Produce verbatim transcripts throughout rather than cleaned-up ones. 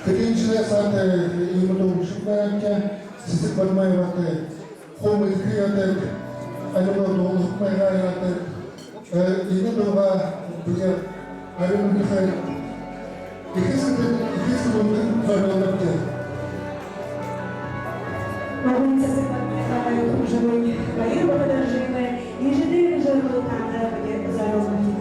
Хэдэн жэлэй саада иимэ дуу шэнги байнабди, Сэсэг Бадмаеватай, хуу мэдэхэ ёһотой, али дуулаха байгаа ёһотой. Э, энэ дуугаа бидэ Арюун Михаил Эхиз-Хэдын, Эхиз-Хэдын дуундань зорюулнабди. Мүнөө Сэсэг Бадмаевай хүгжэмэй баяр бодожо, иигэжэ жэрэлтэ танда бидэ зорюулнабди.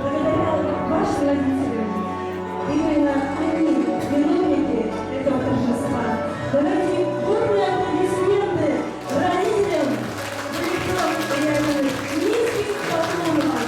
Благодаря вашим родителям. Именно они виновники этого торжества. Давайте бурные аплодисменты родителям Валентина и Яковлевна. Низкий поклон вам.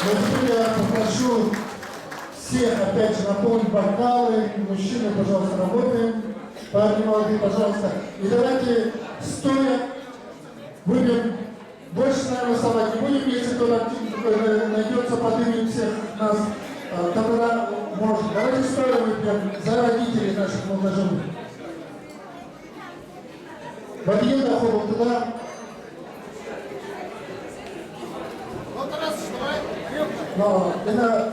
Ну, теперь я попрошу всех опять же наполнить бокалы. Мужчины, пожалуйста, работаем. Парни молодые, пожалуйста. И давайте стоя выпьем. Больше, наверное, вставать не будем. Если кто-то найдётся, подымет всех нас, э, тогда может. Давайте стоя выпьем за родителей наших молодоженов. Бадьян даа хубилтадаа. Но энэ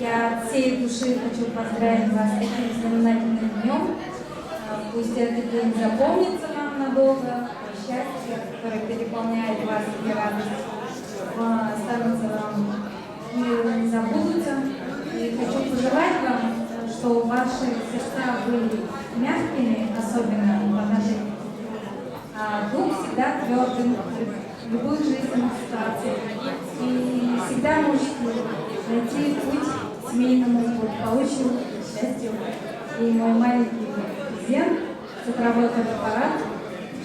Я от всей души хочу поздравить вас с таким знаменательным днём. Пусть этот день запомнится нам надолго, счастье, которое переполняет вас, и радость, а, останутся вам и не забудутся. И хочу пожелать вам, чтобы ваши сердца были мягкими, особенно в отношении, а дух всегда твёрдым в любых жизненных ситуациях. И всегда можете найти путь к семейному благополучию, счастью. И мой маленький презент — цифровой фотоаппарат,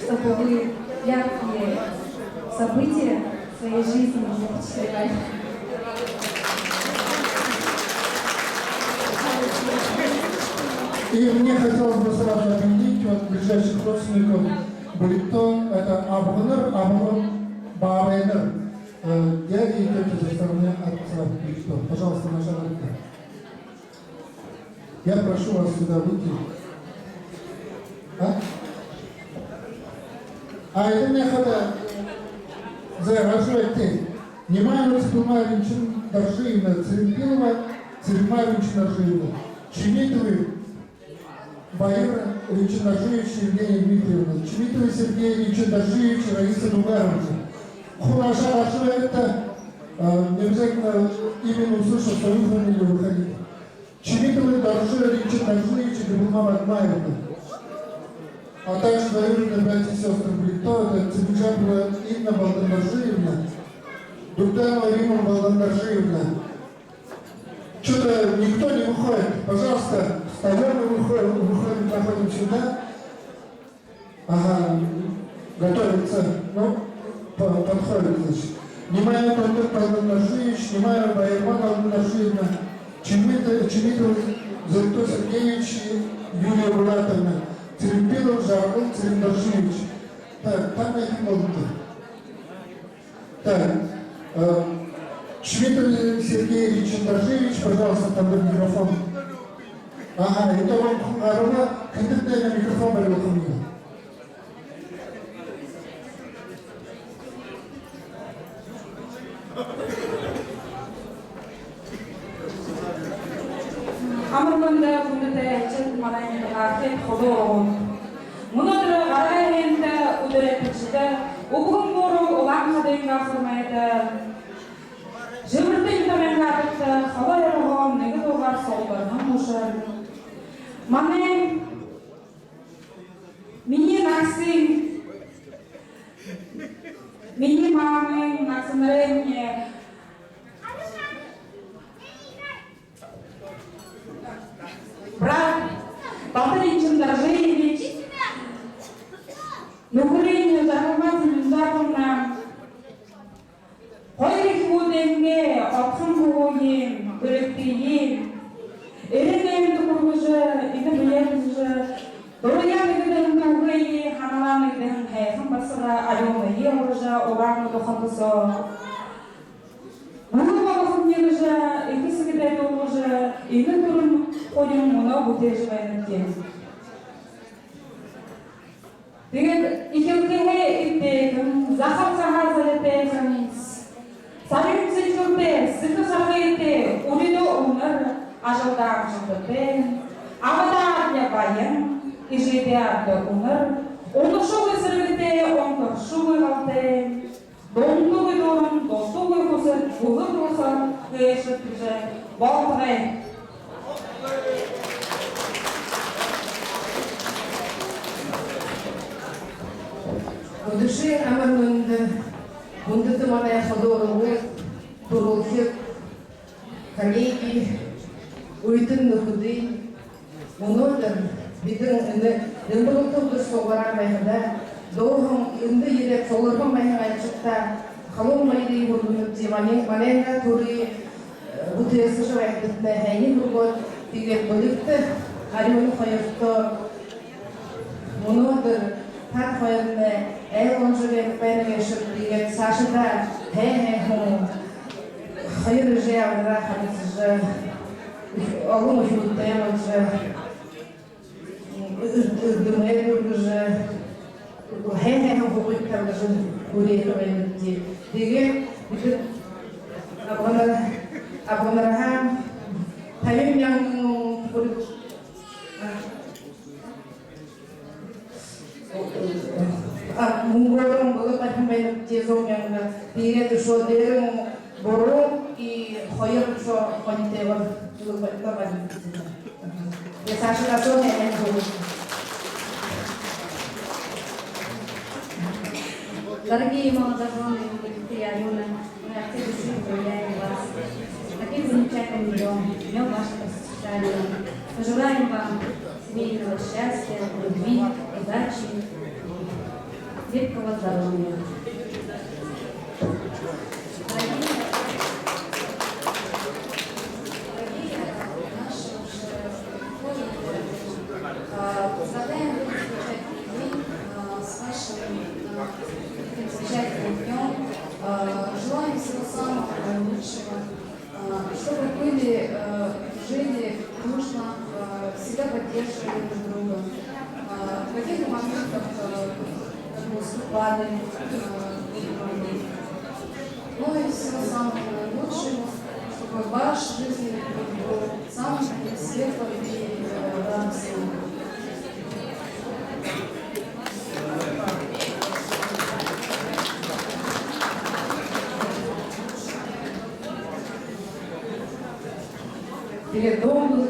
чтобы вы яркие события своей жизни запечатлевали. И мне хотелось бы сразу объединить вот ближайших родственников. Бэлигтэ — это абганар, абган, баабайнар. Э, дядя и тётя со стороны отца Бэлигтэ. Пожалуйста, наша Бэлигтэ. Я прошу вас сюда выйти. А? А это мне хада. За, хорошо, это. Нимаева Цыпилма Ринчин-Доржиевна, Цыремпилова Цыремпилма Ринчин-Доржиевна, Чимитовы Баир Ринчин-Доржиевич, Евгения Дмитриевна, Чимитовы Сергей Ринчин-Доржиевич, Раиса Дугаровна. Хулаша, хорошо, это, э, не обязательно именно услышал свою фамилию, выходите. Чимитовы Доржи Ринчин-Доржиевич и Габылма Бадмаевна, а также двоюродные братья и сёстры Бэлигтэ, это Цыбиджапова Инна Балдан-Доржиевна, Дугданова Римма Балдан-Доржиевна. Чё-то никто не выходит. Пожалуйста, встаём и выходим, выходим, заходим сюда. Ага, готовится. Ну, по-, подходит, значит. Нимаева Толтыр Балдан-Доржиевич, Нимаева Баирма Балдан-Доржиевна, Чимит-, Чимитов Зерто Сергеевич, Юлия Булатовна, Цыремпилов Жаргал Цырен-Доржиевич. Так, там их много. Так, э, Чимитов Сергей Ринчин-Доржиевич, пожалуйста, там микрофон. Ага, это вам, а, Рома, когда ты микрофон привёл ко мне? Амар мэндэ, хүндэтэ аялшад, манай нютагаархид, хүндэтэ урагшад! Мүнөөдэр гараһаанта үдэрөөр тэнгэриин үбгэн буурал Улаан-Үдэдэ хурмайтай. Жэмэртэ нютагайнгаа дутуу холо ёрһон нэгэ дуугаар сугларһан ушар. Манай, минии нагаса, минии мамын нагаса наримни брат Батыр Ринчин-Доржиевич, нүхэрынь Жаргалма Цырен-Доржиевна, хоёр үхибүүнэйнгээ отхон хүбүүень, Бэлигтэеэ эрын эндэ хүргэжэ, энэ бэеэ үзэжэ, дураяа нэгэдэһэн үгые, һанаалаа нэгэдэһэн һайхан басага Алёнае ургажа, угаан удхаһан соо. Мүнөө болохонь нэгэжэ, эхэ эсэгэдээ дуулажа, энэ түрын хонин мүнөө бүтээжэ байнабди. Тиигээд эхилхэһээ эбтэйхэн, захал саһаа залитайхан, сарюун сэдьхэлтэй, сэхэ сахатай, үрэдөө үнэр, ажалдаа амжалтатай, абадаа адли баян, эжыдээ адли үнэр, унашагүй сэргэтэй, онторшогүй галтай, дундуугүй дуран, дутуугүй хүсэд, бүлэг болоһон һайшад гэжэ болтогой. Үдэшын амар мэндэ, хүндэтэ манай хүдөө урагшад, түрэлхид, коллеги, үетэн нүхэдынь, мүнөөдэр бидэ энэ янзалалта үдэр суглараа байхадаа, дууһан эндэ ерээд сугларһан байһан аялшадтаа халуун баярые хүргэнэбди, манай, манайнгаа түрые, э, бүтээсэжэ байхадатнай һайниие хүргөөд, тиигээд Бэлигтэ Арюуна хоёртоо мүнөөдэр таад хоёрнай айл онжо байна гээшэб, тиигээд саашадаа һай-һайхан хоёр эжы абгаараа харилсажа, олон үхибүүдтэй болжо, эр-, эрдэмээ үргэжэ, һай-һайхан хүүгэдтэй болжо үреэхэ байнабди. Тиигээд бидэ абганар-, абганарһаа Зуун мянга. Тиигээд үшөө дээрэнь гурбан и хоёр үшөө хонитойгоор түлөөгөө барина. Саашань асууя, яаһан юм. Дорогие молодожёны, Алена, мы от всей души поздравляем вас с таким замечательным днём, днём вашего сочетания. Пожелаем вам семейного счастья, любви, удачи, крепкого здоровья. Дорогие, дорогие наши уже, а, поздравляем вас с замечательным днём, а, с вашим, а, таким замечательным днём. А, желаем всего самого наилучшего, а, чтобы были, а, жили дружно, а, всегда поддерживали друг друга. А, в каких-то моментах, а, как бы уступали, а, друг другу. Ну и всего самого наилучшего, чтобы ваш жизненный путь был самым таким светлым и, э, радостным. Передумала.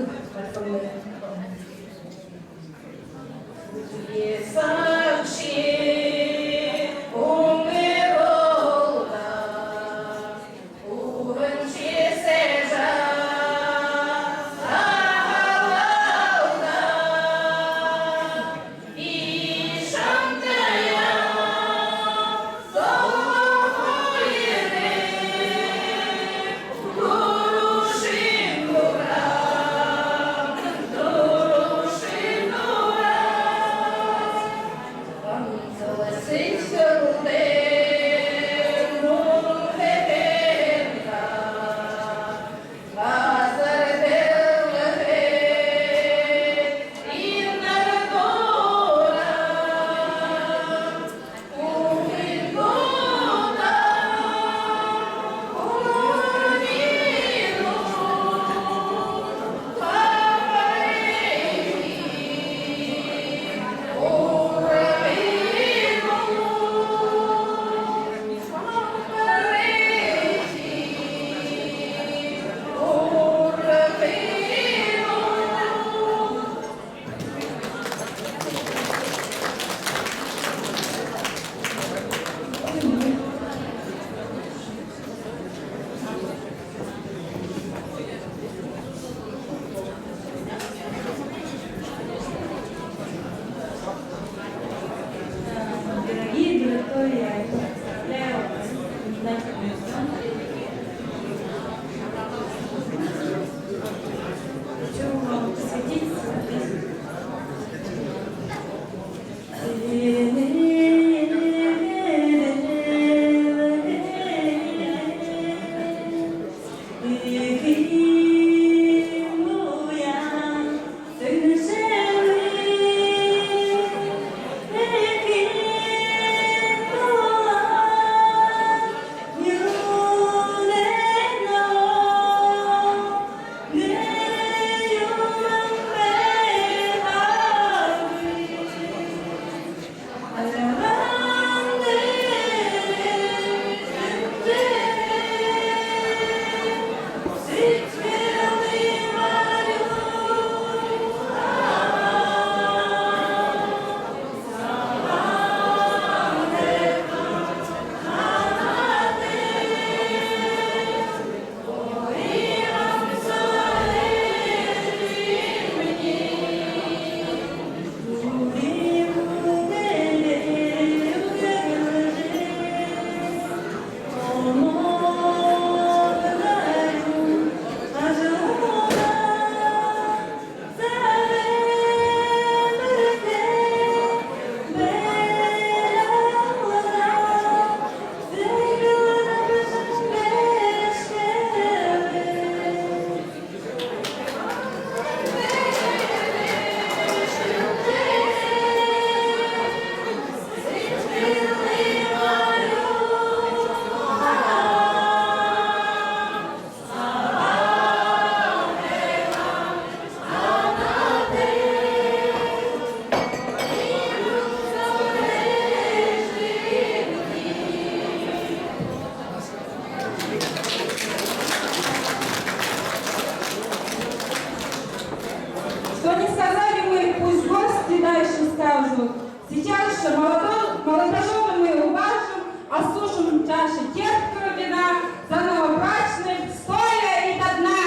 Сейчас же молодо-, молодожёны мы уважим, осушим чаши терпкого вина за новобрачных, стоя и до дна.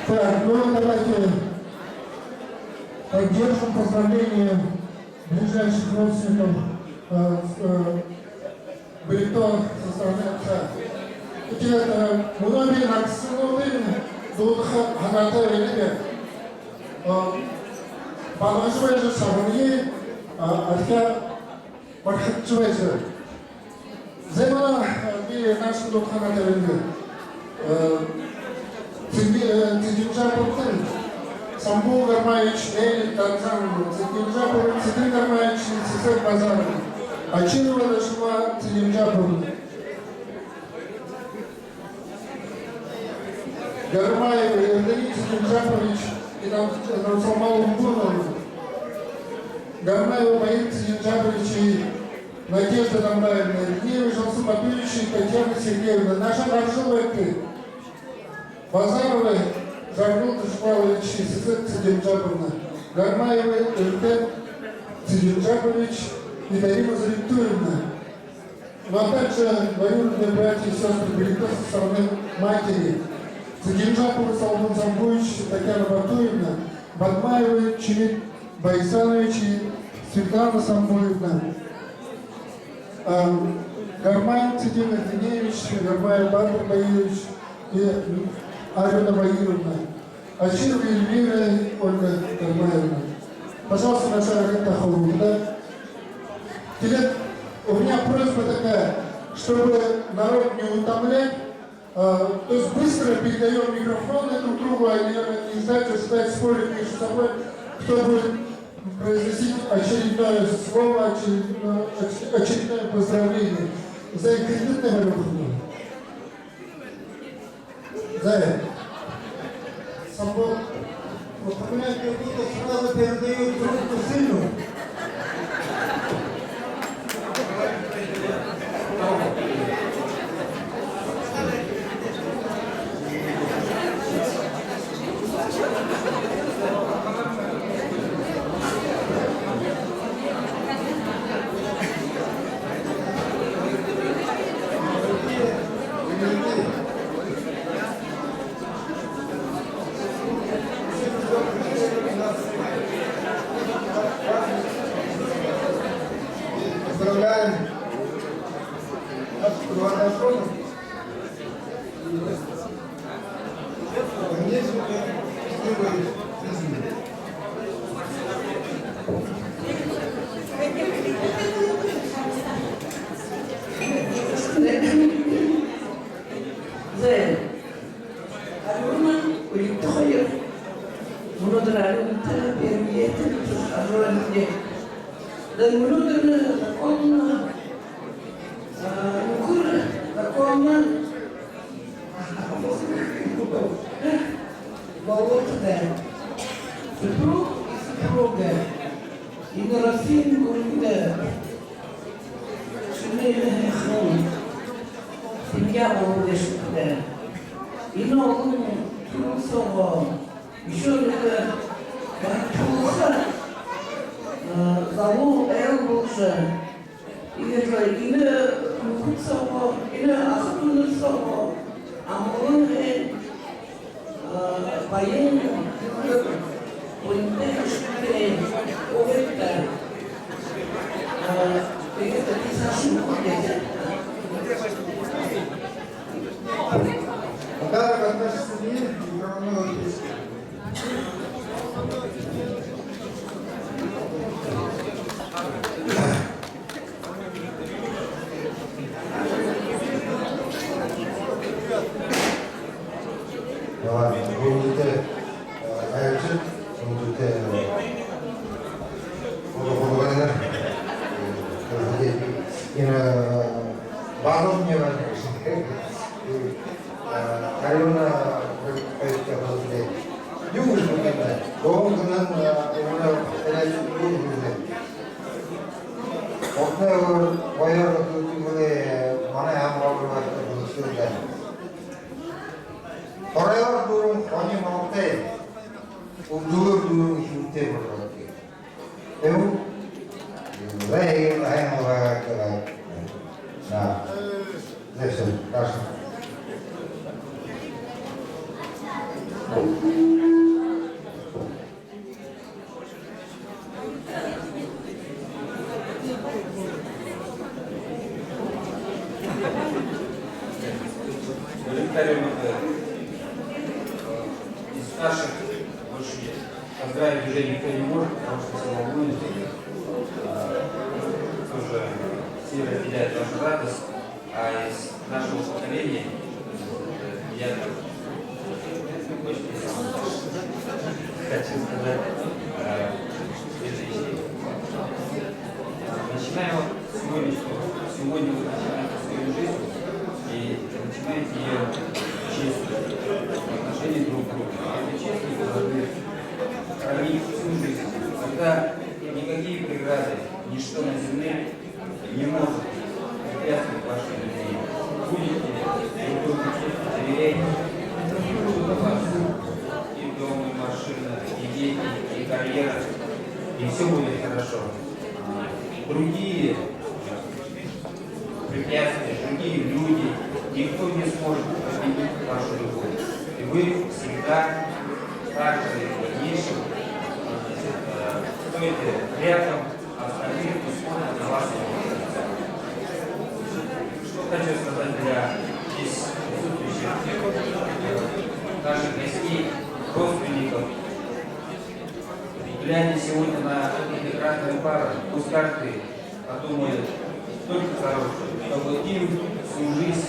Так, ну давайте поддержим поздравления ближайших родственников, э, с, э, Брито со стороны отца. Тиигээд, э, мүнөө би нагасануудые дуудаха һанаатай байнаб. Э, бадхажа байжа, шабанье, э, архяа бархиржа байжа. Зай, мүнөө, э, би нагасануудые дуудаха һанаатай байнаб. Э, Цыди-, э, Цыденжаповтан Самбу Гармаевич, Элик Танзан, Цыденжапов Цыден Гармаевич, Сесек Базаров, Очирова Дашима Цыденжаповна, Гармаев Эрдени Цыденжапович и Нам-, Намсалма Умбуновна, Гармаев Баир Цыденжапович и Надежда Дамбаевна, Эрдени Жалсу Батуевич и Татьяна Сергеевна, наша Гаржул байты. Базаровы Жаргал Дашбалович и Сесек Цыденжаповна, Гармаевы Эрден Цыденжапович и Дарима Заритуевна, ну а также двоюродные братья и сёстры Брито со стороны матери, Цыденжаповы Салбун Самбуевич и Татьяна Батуевна, Бадмаевы Чимит Байсанович и Светлана Самбуевна. А, Гармаев Цыден Эрденевич, Гармаев Бадр Баирович и Алёна Баировна. Очирова Эльвира и Ольга Гармаевна. Пожалуйста, наша Арета Ховруда. Теперь у меня просьба такая, чтобы народ не утомлять, а, то есть быстро передаём микрофоны друг другу, а не, не ждать, ожидать, спорить между собой, кто будет произносить очередное слово, очередное, оч-, очередное поздравление. Зай, кредитный валюта. Зай. Самбо. Вот у меня как будто сразу передают трубку сыну. Поздравляем наших первоклашёнок. Дальнейшей счастливой жизни. Зай. Арюуна, Улигтэ хоёр. Мүнөөдэр Арюунтай, Пермиетэй, Арюунтай. Да, мүнөөдэр, э, законно, а, нүхэр законно болболтотой. Супруг и супруга. Энэ Россиин гүрэндэ шэнэ һайхан семья болоо гээшэ даа. Энэ олон түрэл соогоо ещё нэгэ бархуулха, э, залуу айл болжо, иигээд лэ энэ нүхэд соогоо, энэ аха дүүнэр соогоо амгалан һайн, баян, үнэтэй, хүштэй, угайтай. Тиигээд лэ саашань хүрэхэ. Подарок от нашей семьи, микрофон. Давай, бүгдэ, э, айлшад, бүгдэ, э, худо-худо байна. Э, э, э, э, базар мне важно. Э, Алёна, э, э, э, юун байна. Долгонан, э, э, э, э, э, э, Отнай өөр гоёор үтүүлээ, манай хамгаалалда Үрдүгөөр дүүрэн үхибүүдтэй болоод. Эм. Зай, һайн байгаа. На. Зай, всё, хорошо. Виктория, э, из старших больше нет. Поздравить уже никто не может, потому что все волнуются. Э, тоже все разделяют вашу радость. А из нашего поколения, э, я так, э, почти сам хочу сказать, э, следующее. Начинаем вот с сегодняшнего. Сегодня вы начинаете свою жизнь и начинаете её честно в отношении друг к другу. А эту честность вы должны хранить всю жизнь. Тогда никакие преграды, ничто на земле не может препятствовать вашей любви. Будете друг другу честны, доверяйте, и будут у вас и дом, и машина, и дети, и карьера, и всё будет хорошо. Другие препятствия, другие люди, никто не сможет отменить вашу любовь. И вы всегда, также и в дальнейшем, э, стоите рядом, а остальные не смотрят на вас. Что хочу сказать для здесь присутствующих, э, наших гостей, родственников. Глядя сегодня на эту прекрасную пару, пусть каждый подумает только хорошее, чтобы им всю жизнь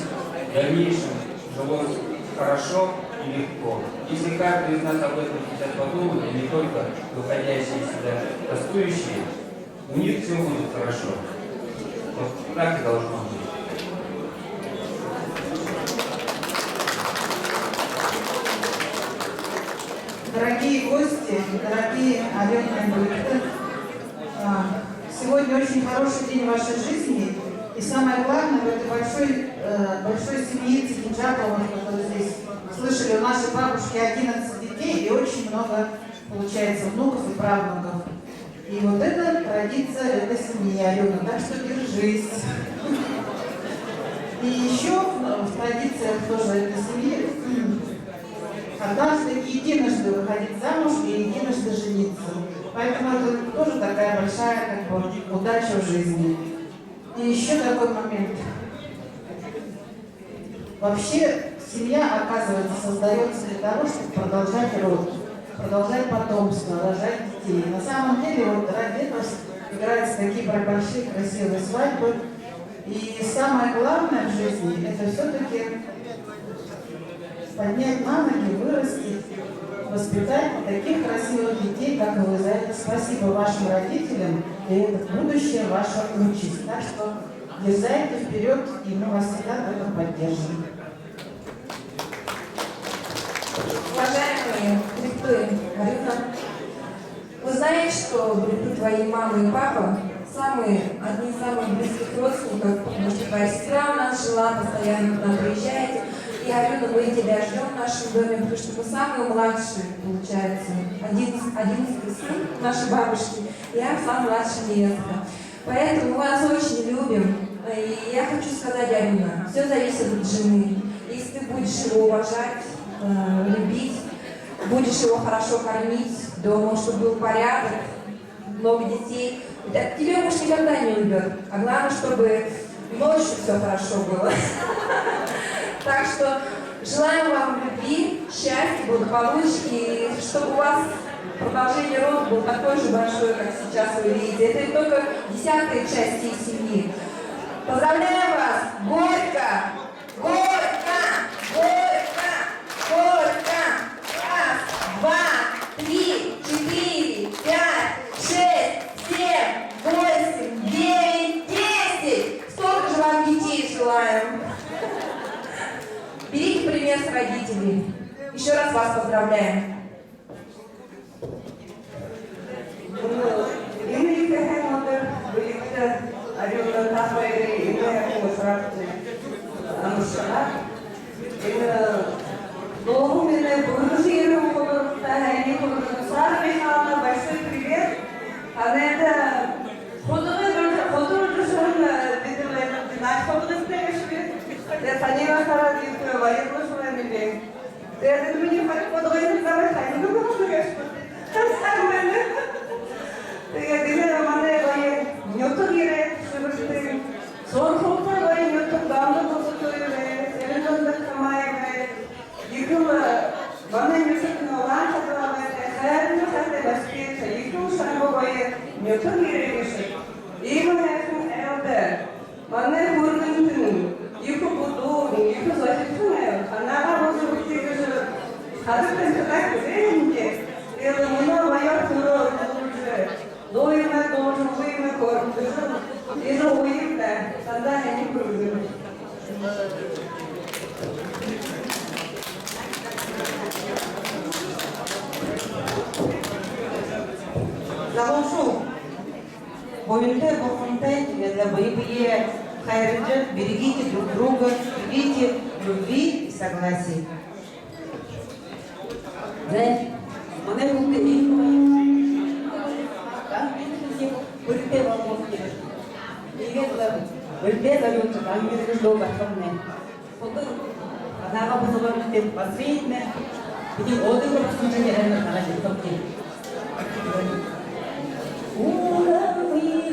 в дальнейшем жилось хорошо и легко. Если каждый из нас об этом сейчас подумает, и не только выходящие сюда, гостующие, у них всё будет хорошо. Вот так и должно быть. Дорогие гости, дорогие Алёна и Брюхты, а, сегодня очень хороший день в вашей жизни. И самое главное, в этой большой, э, большой семье Цыдынджаповых, вот здесь слышали, у нашей бабушки одиннадцать детей и очень много, получается, внуков и правнуков. И вот это традиция этой семьи, Алёна, так что держись. И ещё в, в традициях тоже этой семьи однажды, единожды выходить замуж и единожды жениться. Поэтому это тоже такая большая, как бы, удача в жизни. И ещё такой момент. Вообще, семья, оказывается, создаётся для того, чтобы продолжать род, продолжать потомство, рожать детей. На самом деле, вот ради этого с-, играются такие бра-, большие красивые свадьбы. И самое главное в жизни — это всё-таки поднять на ноги, вырастить, воспитать таких красивых детей, как вы. За это спасибо вашим родителям, и это будущее — ваша участь. Так что дерзайте вперёд, и мы вас всегда в этом поддержим. Уважаемые Брюхты, Алёна, вы знаете, что Брюхты, твои мама и папа самые, одни из самых близких родственников, потому что твоя сестра у нас жила, постоянно к нам приезжаете. И, Алёна, мы тебя ждём в нашем доме, потому что мы самые младшие, получается. Одиннадцатый, одиннадцатый сын нашей бабушки, я самая младшая невестка. Поэтому мы вас очень любим. И я хочу сказать, Алёна, всё зависит от жены. Если ты будешь его уважать, э, любить, будешь его хорошо кормить дома, чтобы был порядок, много детей, да, тебя муж никогда не уйдёт. А главное, чтобы ночью всё хорошо было. Так что желаем вам любви, счастья, благополучия, и чтобы у вас продолжение рода было такое же большое, как сейчас вы видите. Это только десятая часть всей семьи. Поздравляем вас! Горько! Горько! Горько! Горько! Раз, два, три, четыре, пять, шесть, семь, восемь, девять, десять! Столько же вам детей желаем! Берите пример с родителей. Ещё раз вас поздравляем. Энэ ехэ һайн үдэр Брюхты, Алёна, та хоёрые энэ һайхан ушараар амаршалнаб. Энэ дууһан энэ бүргэжэ ерэһэн хүдэлмэритэй һайниие хүргэн Нютаг ерээд шэбэртын, суурхалтай гоё нютаг Дондог Улзытуевай, Цырен-Дондог Хамаевай, ехэл манай нютагни Улаан Хадуугай, хайрын хаатай баскетболисткэ, ехэл шанга гоё нютаг ерээ гээшэ. Иимэ һайхан айлда манай хүргэнтэн ехэ бүдүүн, ехэ зохидхон айл. Һанаагаа бузаргагты гэжэ хадаа тэнгэри хэзээ юм гээ. Тиигээд мүнөө баяр түрөө үргэлжэ, дуу юумэ дуулажа, үгэ юумэ хөөрэлдэжэ, иигэжэ уян даа, сандаа һайниие хүргэнэб. Залуушуул, буянтай, бурхантай, тиигээд лэ бэе бэеэ хайрлажа, берегите друг друга, живите в любви и согласии. Зай, манай хүндэ иимэ баян хүрэтэ болбол гэжэ. Иигээд лэ бэлдээ зорюулжа, ангиргажа дуу гаргахамнай. Хүндэ һанаагаа бузаргыт, басагаднай. Бидэ өөдөө басагадынь һайнаар гаража ерэхэбди. Урамынь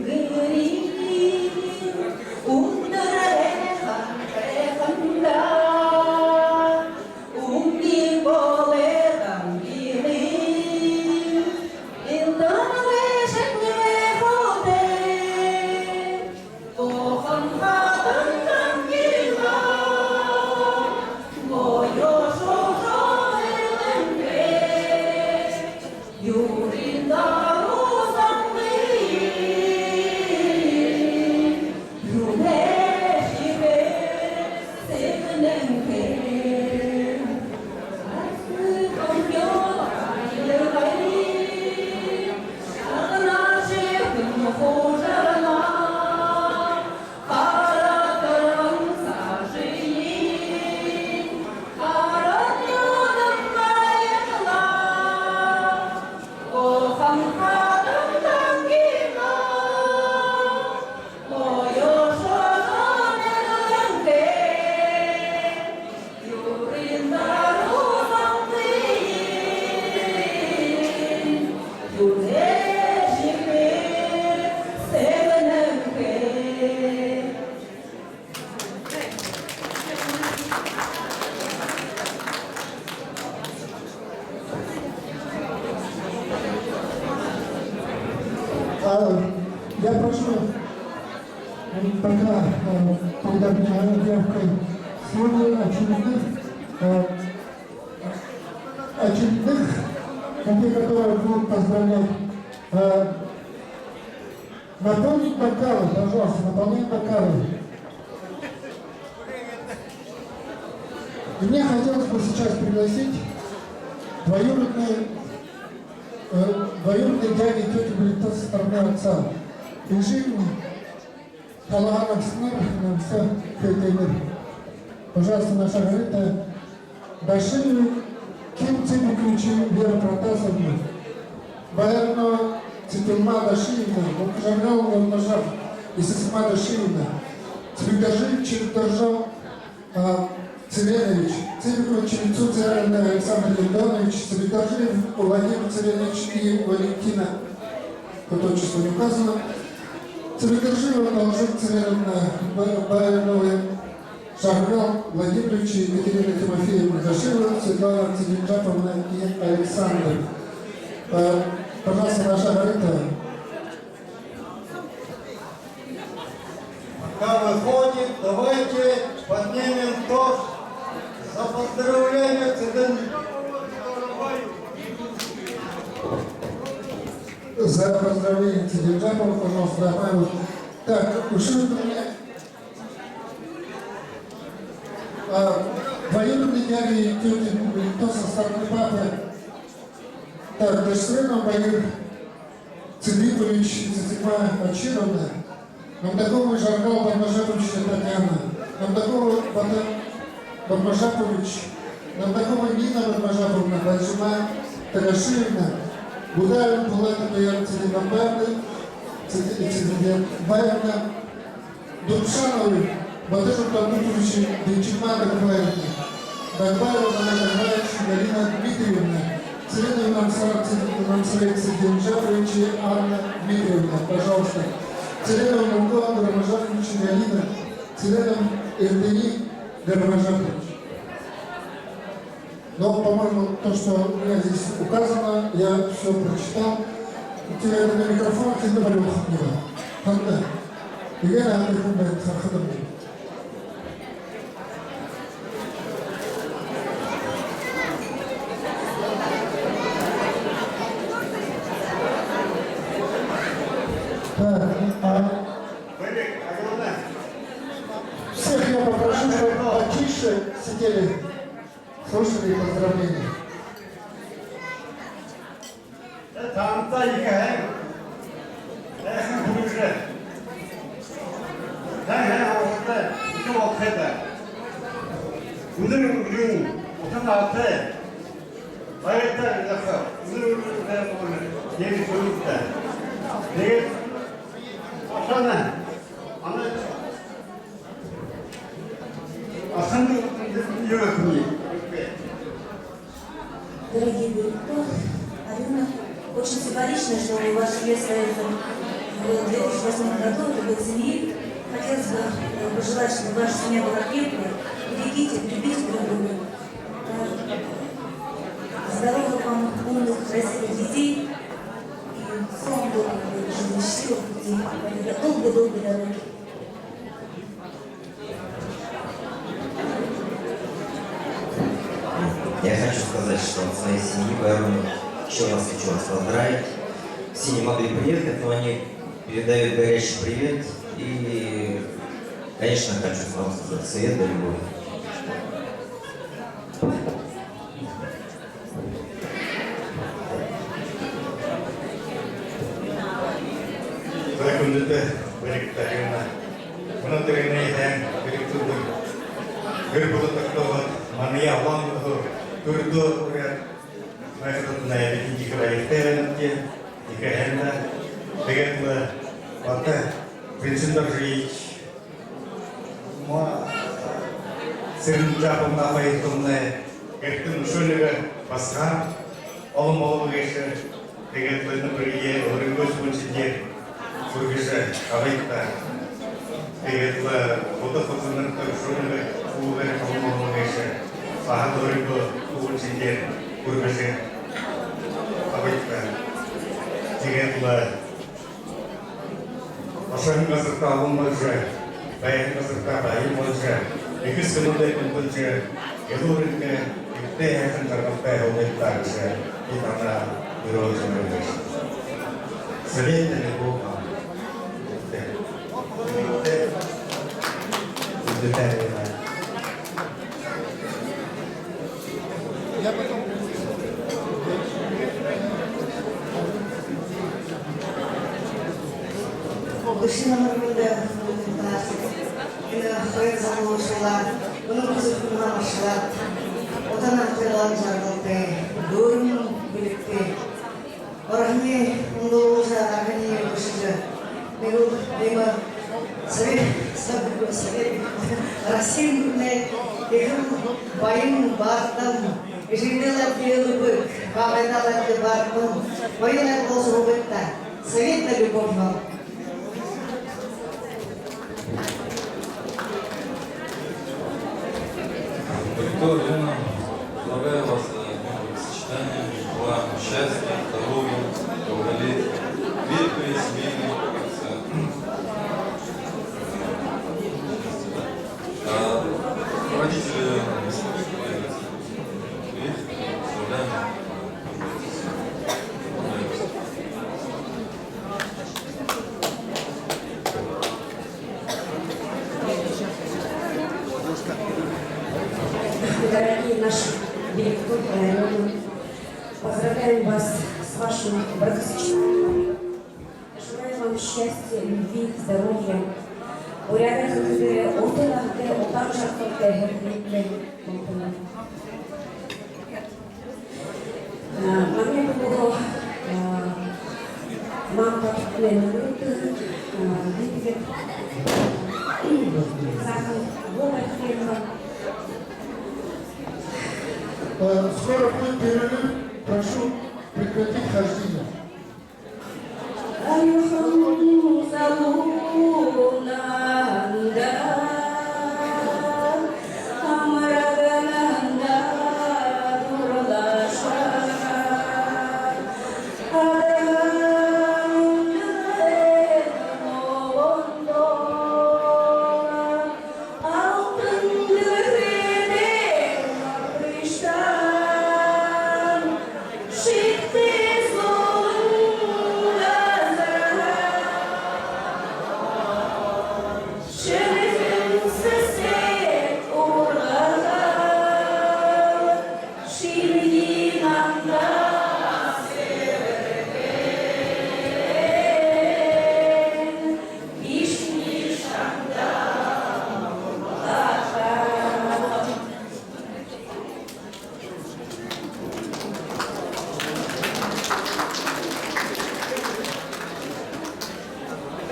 тэнгэриин үндэр һайхандаа, үндэр болоһон гэрэй элдэб шэнги байхалтай. Уһан хатан тангина, гоёо шуужа элэнхэй. Юрын даруу замбын юумэ шэбэр сэгнэнхэй. Архи хамхёо айлгай шагнажа хүн хужарна. Харагдаһан сажынь харанууд баярлаа. Уһан хатан тангина, гоёо шуужа элэнхэй. Юрын даруу замбын юумэ шэбэр сэгнэнхэй. А, я прошу, м, пока, э, передавать заявкой слово очередных, э, очередных, те, которые будут поздравлять, э, наполнить бокалы, пожалуйста, наполнять бокалы. И мне хотелось бы сейчас пригласить двоюродные, э, двоюродные дяди и тети Бритта со стороны отца. Эжымни толгойлогшонор, нагаса хэлтэнэр. Пожалуйста, наша Рита. Дашиев Ким Цыбикович, Вера Протасовна, Баярнова Цыденма Дашиевна, Букжаргал Ломажап Исысма Дашиевна, Цыбикдоржиев Чирикдоржо, а, Цыренович, Цыбиков Чирицу Цыреновна Александр Ильдонович, Цыбикдоржиев Владимир Цыренович и Валентина, тут отчество не указано, Цыбикдоржиева Алжир Цыреновна, Ба-, Баярнова Жаргал Владимирович и Екатерина Тимофеевна Дашиева, Светлана Цыденжаповна и Александр. Э, пожалуйста, наша Рита. Пока выходит, давайте поднимем тост за поздравление Цыден-, за поздравление Цыденжапова, пожалуйста, добавим. Так, ушли. А, двоюродный дядя и тётя, кто со стороны папы? Так, Дашиев Баир Цыдыпович и Цыдыма Очировна, Намдакова Жаргал Бадмажапович и Татьяна, Намдакова Бата-, Бадмажапович, Намдакова Нина Бадмажаповна, Бальжима Тагашиевна, Будаев Булат и Баян Цыденбаевна, Цыден-, Цыденбаевна, Дубшановы Батыр Тадыпович, Динчима Дагбаевна, Дагбаева Мария Дагбаевич, Галина Дмитриевна, Цыреновна Оксана Цыреновна Цыреновна Динджапович и Анна Дмитриевна, пожалуйста. Цыреновна Мургуан Гармажапович и Галина Цыреновна Эльдени Гармажапович. Но, по-моему, то, что у меня здесь указано, я всё прочитал. Тебе это на микрофон, ты говорил, не да. Ханда. Елена Андреевна, Хархадам. Так, а всех я попрошу, чтобы потише сидели, слушали поздравления. Таанадта ехэ һайн, һайхан хүргыжэ, һайн һайхан уулзалта ехэ болохо даа. Үнэр үргэн, ута наһатай, баяртай ехэ, үнэр үргэн, һайхан болоо, тиимэ хүргыжэ даа. Тиигээд Оксана, манай Оксана, юу гэхэ юм? Дорогие Бирюков, Алёна, очень символично, что ваш съезд состоится в две тысячи восьмом году, это год семьи. Хотелось бы, э, пожелать, чтобы ваша семья была крепкой. Берегите, любите друг друга. Э, здоровых вам, умных, красивых детей. И всего вам доброго, жизни, счастливого пути. Долгой-долгой дороги. Я хочу сказать, что от своей семьи Байрон, ещё раз хочу вас поздравить. Все не могли приехать, но они передают горячий привет. И, конечно, хочу вам сказать: свет да любовь. За, хүндэтэ Бирюков Алёна. Мүнөөдэрэй һайхан бэлигтүүдынь гэр бүлэ тогтоогоод, манай Улаан-Үдэдэ түрдөө уряад байхадатнай бидэ ехэ баяртай байнабди, ехэ һайн даа. Тиигээд лэ Бата Принчидоржиевич, Ма-, Цыренджаповна Фаитовна, гэртэнь үшөө нэгэ басаган олон болобо гээшэ. Тиигээд лэ энэ бэеэ өөрынгөө хүгжэмөөр хүргэжэ абыт даа. Тиигээд лэ Будда хүгжэмөөр үшөө нэгэ хүгжэмөөр олон болобо гээшэ. Баһа өөрынгөө хүгжэмөөр хүргэжэ абыт даа. Тиигээд лэ ошоһон газартаа олон болжо, байһан газартаа баян болжо, эхэ эсэгэнүүдээ хүндэлжэ, элүүр энхэ, эбтэй һайхан жаргалтай һуугыт даа гэжэ би танаа түрүү жэмэрэ гээшэб. Совет или Бог? Эбтэй. Эбтэй. Эбтэй. Бэшэ намар мэндэ, энэ хоёр залуушуулаа, үнэн хүсэхэ хүнөө аршалаад, ута наһатайгаар жаргалтай, дүүрэн бэлигтэй. Ороһониие үндылүүлжэ, арһаниие бэшэжэ, нэгэл иимэ совет, совет, совет, Россиин гүрэнэй ехэ баян бардам, эжыдээ лэ элбэг, баабайдаа лэ бардам, баян лэ болжо һуугыт даа. Совет да любовь вам. Виктория Ивановна, поздравляю вас, э, с бракосочетанием, желаю вам счастья, здоровья, долголетия, крепкой семейной, как сказать. А, родители, э, поздравляем. Дорогие наши Бирюков, Алёна, поздравляем вас с вашим бракосочетанием. Желаю вам счастья, любви, здоровья. Буряадай хэлэхэдэ, ута наһатай, удаан жаргалтай һуухыт даа. А, манай бүлэгөө, а, мамтатнай нүгөөдэнь, а, бидэ гээд, сахан гоо барихын. Э, скоро будет перерыв. Прошу прекратить хождение.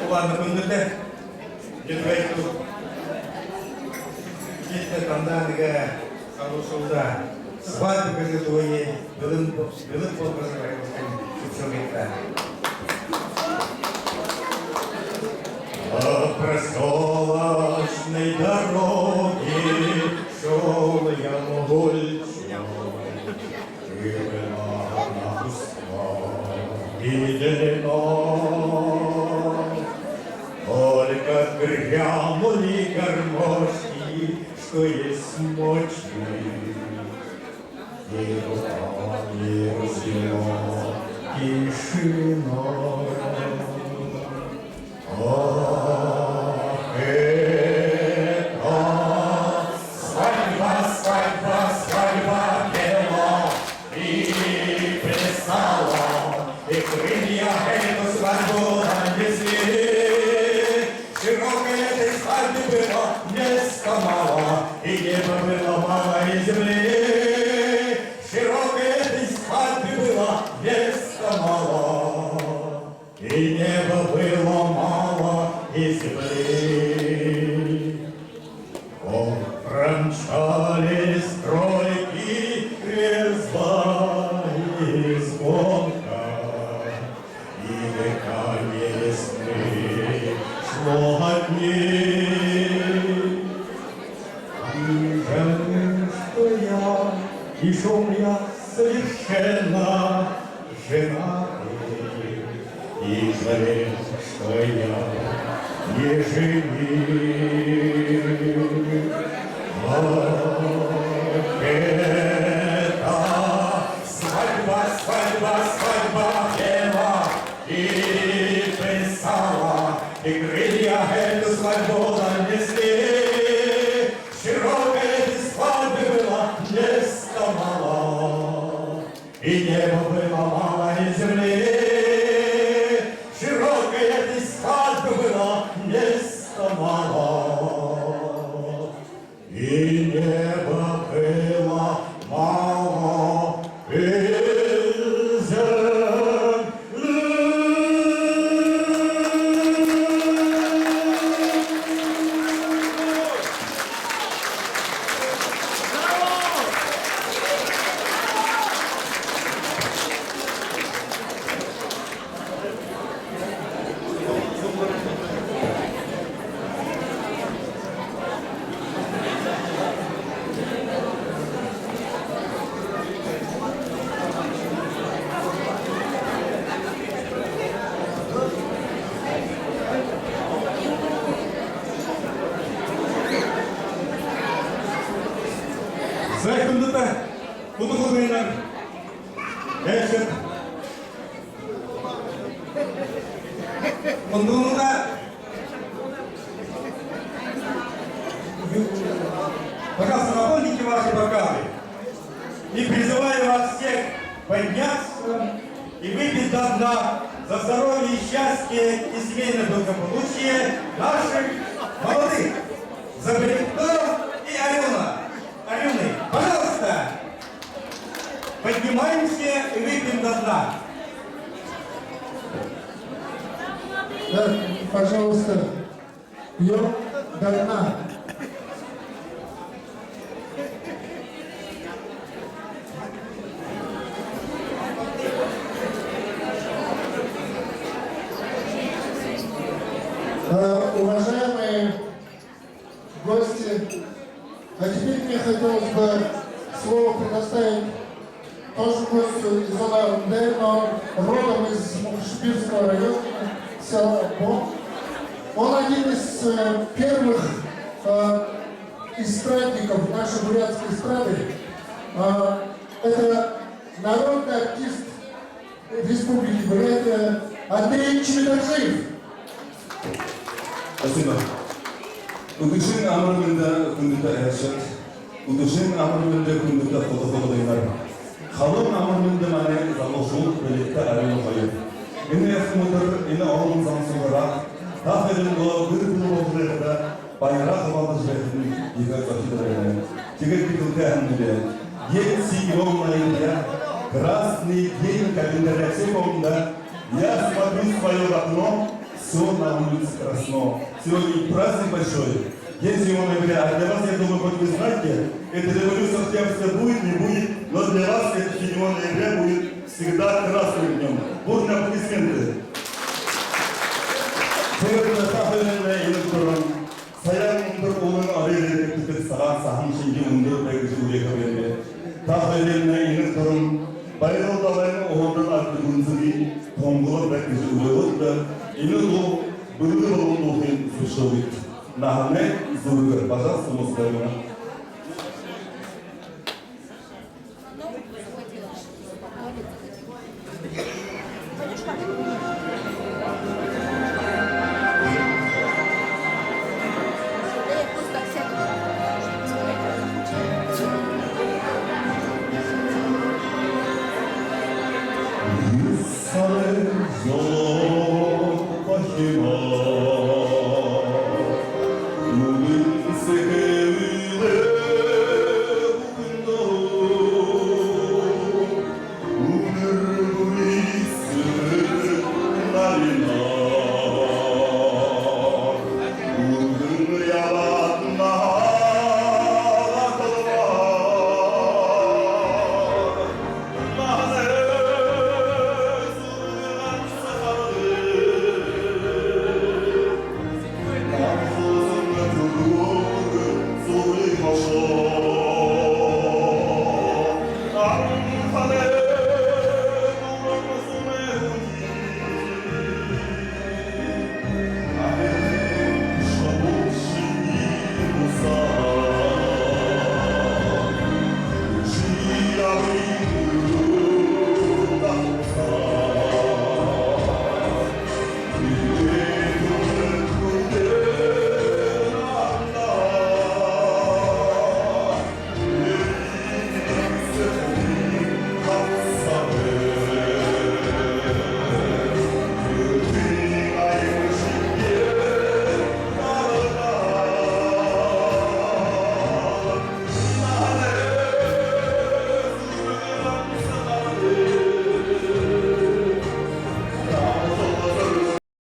Улаан хүндэтэ нютагайхид, бидэ тандаа нэгэ салушуулда, свадьба гэжэ дууе бэлэн, бэлэн болгожо байгуулхын зүбшөөгыт даа. По просёлочной дороге шёл я молча, ширина она узка и длинна. Только грянули гармошки, что есть мочи. И руками развела тишина. Ах, эта свадьба, свадьба, свадьба пела и плясала, и крылья эту свадьбу донесли. Широкой этой свадьбе было места мало, и неба было мало, и земли. Широкой этой свадьбе было места мало, и неба было мало, и земли. О, промчались тройки резва и звонко, и дыхание весны шло от них. И жаль, что я, и шёл я совершенно женатый, и жаль, что я не жених. Ах, эта свадьба, свадьба, свадьба пела и плясала, и крылья эту свадьбу донесли. Широкой этой свадьбе было места мало, и неба было мало, и земли. Широкой этой свадьбе было места мало, и неба было мало, и земли. Зай, хүндэтэ хүдэлмэрилэгшэд, хүндэтэ, пожалуйста, наполните ваши бокалы. И призываю вас всех подняться и выпить до дна за здоровье и счастье и семейное благополучие наших молодых Забрюхтов и Алёна. Алёна, пожалуйста, поднимаемся и выпьем до дна. Так, пожалуйста, пьём до дна. Хотелось бы слово предоставить тоже гостю из Улан-Удэ, но родом из Мухачбирского района, села Бон. Он один из э, первых э, эстрадников нашей бурятской эстрады. А, это народный артист Республики Бурятия Андрей Чимитаджиев. Спасибо. Үдэшын амар мэндэ, хүндэтэ айлшад. Үдэшын амар мэндэ, хүндэтэ худа худагынар. Халуун амар мэндэ, манай залуушуул, бэлигтэ арюун хоёр. Энэ яһала үдэр, энэ олон зон суглараа та хоёрынгоо гэр бүлэ болжо байхада баяраа хубаалдажа байхадань ехэ зохид байна. Тиигээд би хэлэхэ һананаб: день седьмого ноября, красный день календаря, все помнят, да? Я смотрю в своё окно, все на улице красно. Сегодня праздник большой, день седьмого ноября. А для вас, я думаю, хоть вы знаете, это революция Октябрьская будет, не будет, но для вас это седьмого ноября будет всегда красным днём. Бурные аплодисменты. Тиигээд та хоёрынгоо энэ түрүүн Саян үндэр уулын орой эрьедэ тиихэдэ сагаан саһан шэнги үндэр бай гэжэ үреэхэ байнаб. Та хоёрынгоо энэ түрүүн Баярал далайн уһандан арад гүнзэгы тунгалаг бай гэжэ үреэхэдэ, энэ дуу бэлэг болон дууһын зүбшөөгыт. Наһанай зүрхэ, пожалуйста, муухай байна.